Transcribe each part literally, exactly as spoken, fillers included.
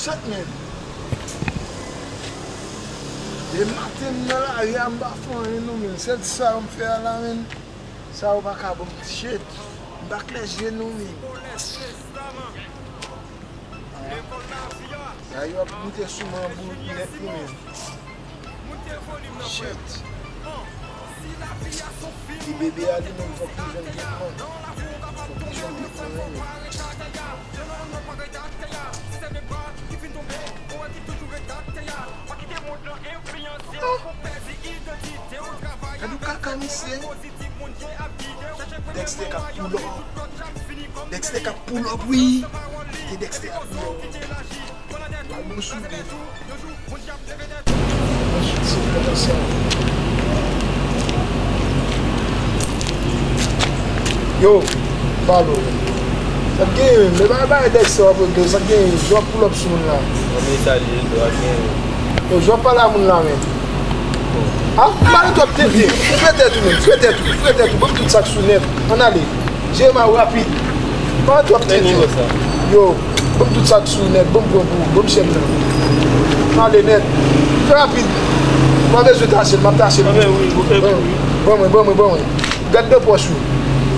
Chat, men. Depi maten m nan lari a, m pa fè anyen non, men. Sèl sa m fè a la, men. Sa yo pa ka ban m shit. M pa klè je non, men. Sa yo ap moute sou mwen an bout nèt wi, men. Shit. Ti bebe a li menm fòk li jwenn tretman. Fòk li jwenn tretman wi, men. Gade yon kaka misye. Dexter k ap pull up. Dexter k ap pull up wi. Kite Dexter k ap pull up. Al bon sou li. Yo, pale w. Sa k genyen menm? Men bagay bagay Dexter w ap regle, sa k genyen? Jò pull up sou moun la. Mwen salye, sa k genyen? Yo, jò pale a moun la menm. Ah, ou pale twòp tenten. Fre tèt ou menm, fre tèt ou, fre tèt ou. Ban m tout sa k sou nèt. Ann ale. Jere ma w rapid. Pa twòp tenten. Yo, ban m tout sa k sou nèt, ban m pran pou ou, ban m chèn nan. Ale nèt. Fè rapid. M pa bezwen tache l, m ap tache l. Ban mwen, ban mwen, ban mwen, ban mwen. Gad nan pòch ou.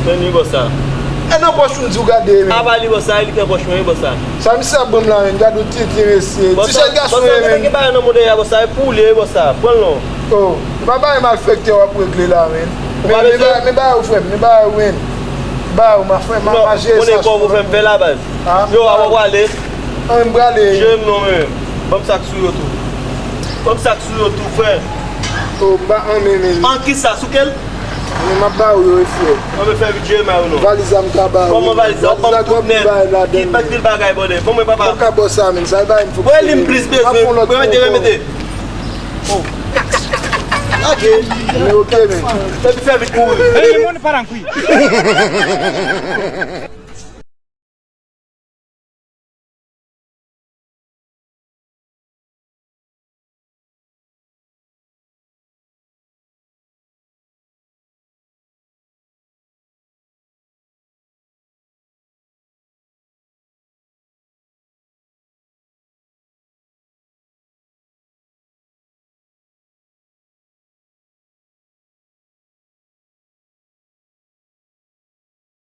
Men li bòs sa. E nan pòch ou m di w gade, men. Apa li bòs sa, e li k nan pòch mwen, wi bòs sa. Sa misye ap ban m la, men. Gad yon tenten mesye. Ti jèn gason ye, men. Bòs sa, gen bagay nan mode a bòs sa, e pou ou li ye, wi bòs sa. Pran l non. Oh, e pa bagay malfektè w ap regle la, men. Men bagay, men bagay ou frè m, men bagay ou, men. Bagay ou, ma frè, ma, ma jere sa. Konnen kòb ou fè m fè la, baz. Yo, a w prale. An, m prale. Jere m non, men. Ban m sa k sou yo tou. Ban m sa k sou yo tou, frè. Oh, m pa an, men, men. An kisa, sou kèl? Men m ap ba ou yo, wi, frè. An, men fè vit, jere m a yo non. Valiz la m ka ba ou. Kòman valiz la? Ou ban m tout nèt. Ki anpil bagay, bòdè. Ban mwen, papa. M pa ka ba w sa, men. Sa e bagay m fòk. Wè li m plis bezwen. Remete, remete. Oh. Ok. Men ok, men. Epi fè vit kouri. Hey, moun pa nan kwi.